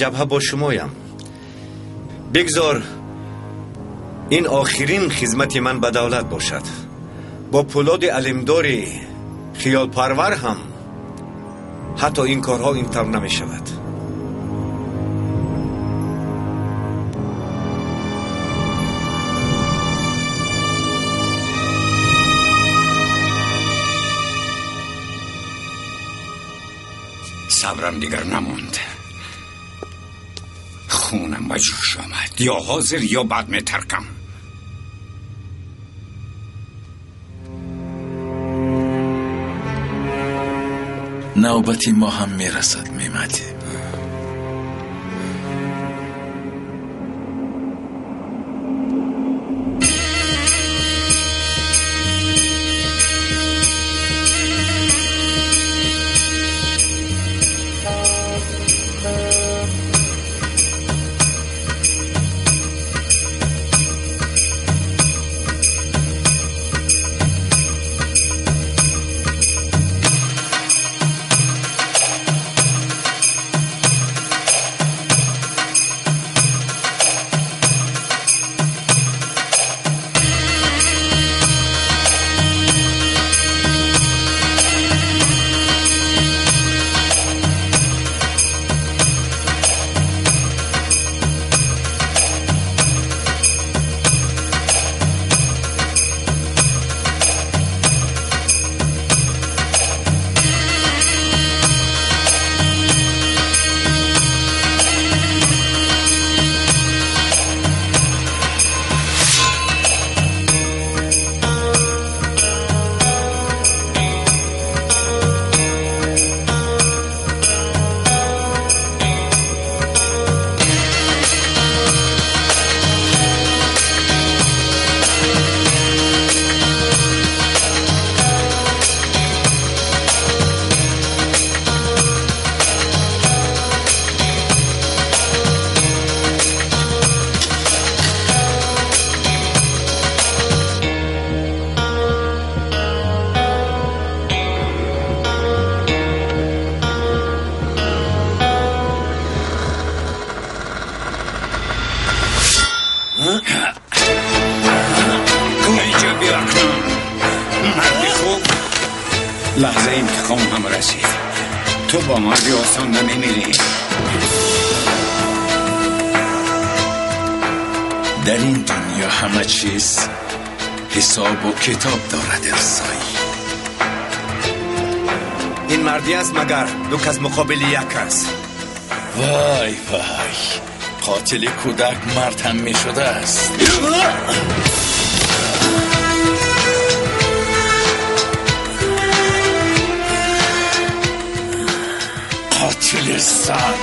ҷабҳа бо шумоям. Бигзор ин охирин хизмати ман ба давлат бошад. Бо пӯлоди алимдори хиёлпарвар ҳам ҳатто ин корҳо ин тавр намешавад. Сабрам дигар намонд. Хунам ба ҷӯш омад. Ё ҳозир, ё баъд метаркам. Навбати мо ҳам мерасад, Мематӣ. لحظه انتقام هم رسید. تو با مرگی آسان نمیمیری. در این دنیا همه چیز حساب و کتاب دارد ارسایی. این مردی است مگر دو کس مقابل یک است. وای وای، قاتل کودک مرد هم می شده است. قاتل زن.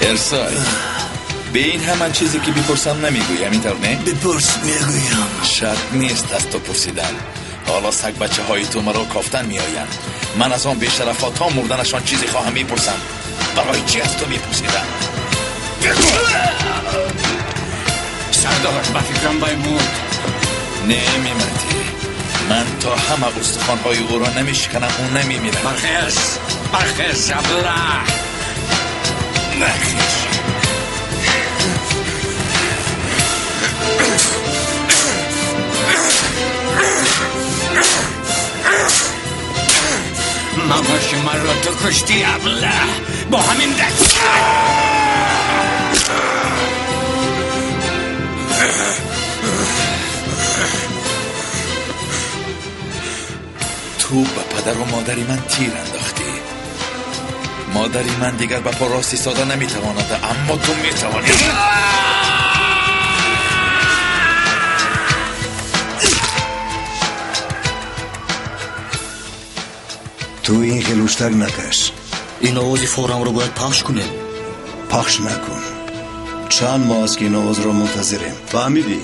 ارسای، به این همان چیزی که بپرسم نمیگویم، اینطور نه؟ بپرس میگویم. شرط نیست از تو پرسیدن. حالا سگ بچه های تو مرا کافتن میآیند. من از آن بی‌شرف‌ها تا مردنشان چیزی خواهم میپرسم. برای چی از تو میپرسیدم؟ سردار، به فکرم بای مرد. نه میمردی. من تا همه استخوان‌های او را نمیشکنم او نمیمیرد. برخیز، برخیز ابله. نخیز. ماماش من را تو کشتی ابله، با همین دست. تو به پدر و مادری من تیر انداختی. مادری من دیگر به پا راست ایستاده نمیتواند، اما تو میتوانی. تو این خیلوشتر نکش. این آواز فورم رو باید پخش کنیم. پخش نکن. Чанд моҳ аст, ки ин овозро мунтазирем. Фаҳмидӣ?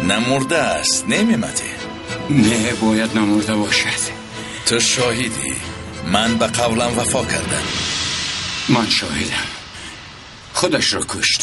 Намурда аст, немемате? Не, бояд намурда бошад. Ту шоҳидӣ, ман ба қавлам вафо кардам. Ман шоҳидам, худашро кушт.